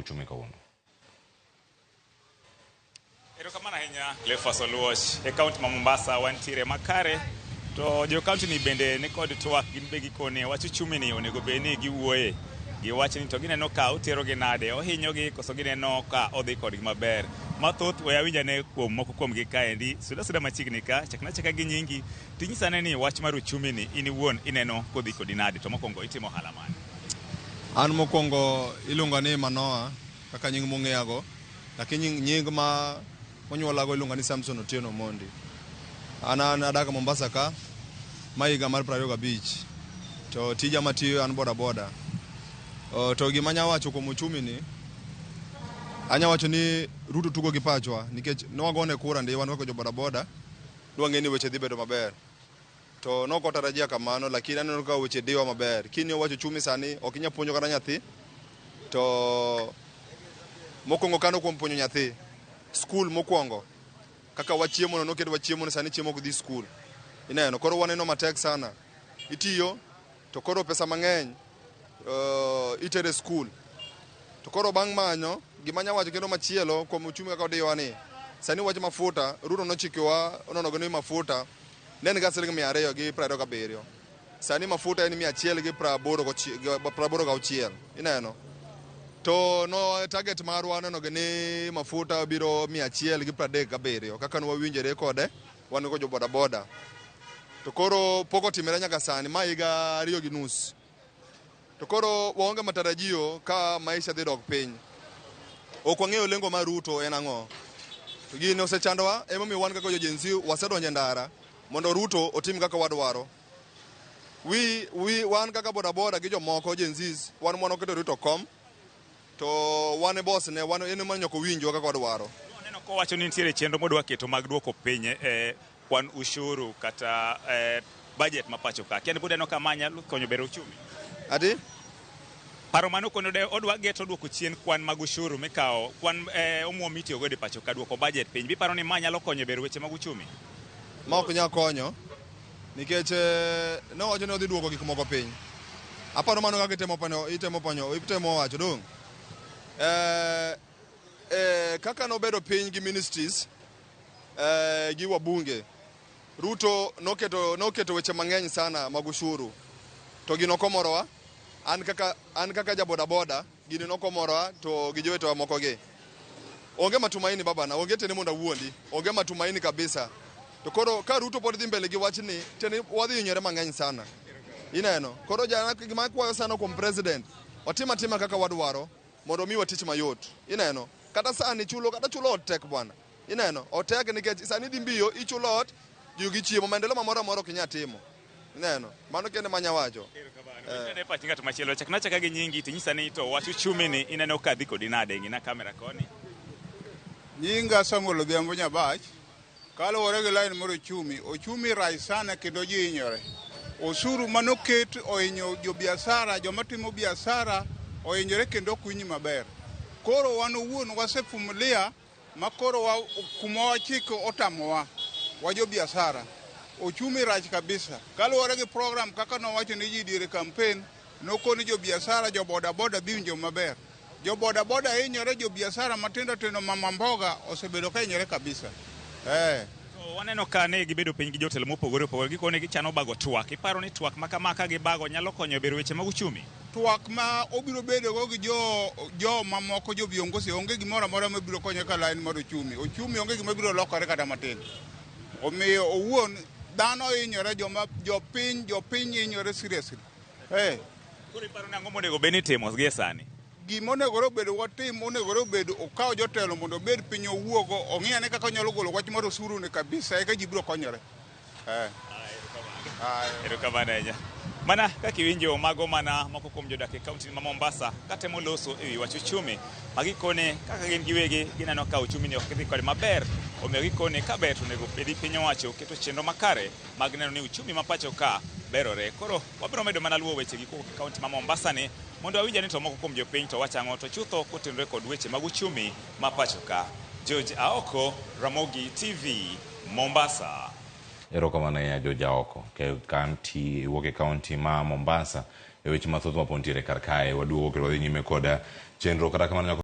uchumi kawuono. Erokamano ahinya Cleophas Oluoch. E kaunti ma Mombasa wantiere makare to jo kaunti ni bende ni kod twak gin be gikone wach uchumi ni onego bed ni giwuoye giwach ni to gineno ka oterogi nade ohinyogi koso gineno ka odhi kodgi maber mathoth we awinj ane kuom moko kuomgi kaendi suda suda machiegni ka chakna achaka gi nyingi tinyisa ane ni wach mar uchumi ni in iwuon ineno kodhi kodi nade to mokwongo itimo ohala mane An mokwongo iluonga ni Manoa kaka nying mong'eyago, lakini nying ma onyuolago iluonga ni Samson Otieno Omondi. An an adak Mombasa ka, ma higa mar 25. To tija matiyo an boda boda. To gima anya wacho kuom uchumi ni, anya wacho ni Ruto tugo gi pachwa nikech ne wagone kura ndi wan kaka jo boda boda, dwang'e ni weche dhi bedo maber. To ne ok watarajia kamano, lakini aneno ka weche diwa maber. King'iyo wach uchumi sani, ok inyal puonjo kata nyathi. To mokwongo kano kuom puonjo nyathi, skul mokwongo, kaka wachiemo no noket wachiemo no sani chiemo ok dhi skul. Ineno, koro waneno matek sana. Itiyo, to koro pesa mang'eny itere skul. To koro bang' manyo, gima anya wacho kendo machielo kuom uchumi kaka odiyowa ni, sani wach mafuta, Ruto nochikowa ononogo ni mafuta ne en ga siling 227. Sani mafuta en 186. Ineno? To no target marwa neno gi ni mafuta biro 137 kaka ne wawinjore kode wan go jo boda boda. To koro pok otimore nyaka sani, ma higa 2.5. To koro waonge matarajio ka maisha dhi dok piny. Ok wang'eyo lengo mar Ruto en ang'o. To gini osechandowa, emomiyo wan kaka jo Gen Z wasedonjo e ndara mondo Ruto otim kaka wadwaro. We, we, wan kaka bodaboda gi jomoko Gen Zs, wan mwana oketo Ruto kom, to wan e boss ne, wan en ema nyaka owinjwa kaka wadwaro. Waneno kowacho ni nitiere chenro modwa keto mag duoko piny eh, kwan ushuru kata eh, budget ma pacho ka. Kia ni pod aneno ka ma nyalo konyo bero uchumi. Ati? Paro mano kono de odwa geto duoko chien kwan mag ushuru mikawo, kwan eh, omuom mitiyo godo e pacho ka duoko budget piny. Biparo ni ma nyalo konyo e bero weche mag uchumi? Ma ok nyal konyo nikech eh, ne owacho ni odhi duoko gik moko piny. Aparo mano kaka itemo panyo, itemo panyo, itemo wacho dong'. Eh, eh, kaka nobedo piny gi ministries eh, gi wabunge Ruto noketo, noketo weche mang'eny sana mag ushuru to gino ok omorowa. An kaka, an kaka ja bodaboda gini nok omorowa to gi jowetewa moko gi. Onge matumaini babana, onge tiende mondo awuondi, onge matumaini kabisa. To koro ka Ruto pod dhi mbele gi wachni, tiende wadhi hinyore mang'eny sana. Ineno? Koro jana gima akwayo sana kuom president, otim atima kaka wadwaro mondo omiwa tich mayot. Ineno? Kata sani chulo kata chulo ot tek bwana. Ineno? Otek nikech sani idhi mbiyo, ichulo ot, ji gi chiemo, maendeleo mamoro amora ok inyal timo. Ineno? Mano kende manya wacho. Ineno pach ng'at machielo chakna chaka gi nyingi tinyisa ni to wach uchumi ni ineno ka dhi kodi nade ng'ina kamera koni. Nyinga Samuel Odhiambo Nyabach. Kaluwore gi line mar ochumi, ochumi rach sana kendo ji hinyore. Osuru manoket ohinyo jo biasara, joma timo biasara ohinyore kendo ok winj maber. Koro wan owuon wasefumilia ma koro wa, kuma wachiko otamowa wa jo biasara. Ochumi rach kabisa. Kaluwore gi program kaka nowacho ni ji diere campaign, nokoni jo biasara, jo boda boda dhi winjo maber. Jo boda boda hinyore, jo biasara matindo tindo, mama mboga osebedo ka hinyore kabisa. Eh. To waneno ka ne gibedo piny gi jotelo mopogore opogore gikone gichano bago twak. Iparo ni twak ma kama ka gibago nyalo konyo e bero weche mag uchumi? Twak ma obiro bedo go gi jo jo mamoko jo viongozi onge gimoro amora mabiro konyo ka line mar ochumi. Ochumi onge gima biro lokore kata matin. Omiyo owuon dhano hinyore joma jopiny jopiny hinyore seriously. Eh. Koro iparo ni ang'o monego bed ni itimo gie sani? Gima onegore obed watim onegore obed okaw jotelo mondo obed piny owuogo ong'i ane kaka onyalo golo wach mar osuru ni kabisa eka ji biro konyore. Eh. Erokamano ahinya. Mana kaka iwinjo mago mana moko kuom jodak e kaunti ma Mombasa katemo loso e wi wach uchumi ma gikone kaka gin giwegi gineno ka uchumi ni ok dhi kode maber omiyo gikone ka ber to onego bedi piny owacho keto chenro makare mag neno ni uchumi ma pacho ka berore. Koro wabiro medo mana luwo wechegi kowuok e kaunti ma Mombasa ni mondo wawinj ane to moko kuom jopiny to wacho ang'o to chutho kotenore kod weche mag uchumi ma pacho ka. George Aoko, Ramogi TV, Mombasa. Erokamano ahinya George Aoko, ke kaunti wuok e kaunti ma Mombasa e weche mathoth mapod nitiere kar kae. Waduogo kendo wadhi nyime kod chenro kata kamano nyaka